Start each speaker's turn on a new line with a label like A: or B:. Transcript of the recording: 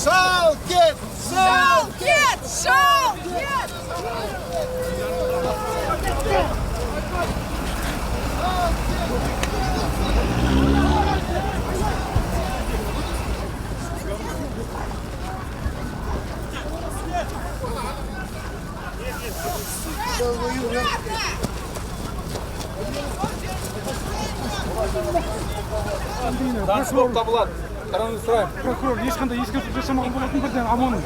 A: Шалкет!
B: Шалкет! Шалкет!
C: Заң болып табылады. Қарауыңызды сұраймын.
D: Прокурор ешқандай ескерту жасамаған болатын бірден ОМОН.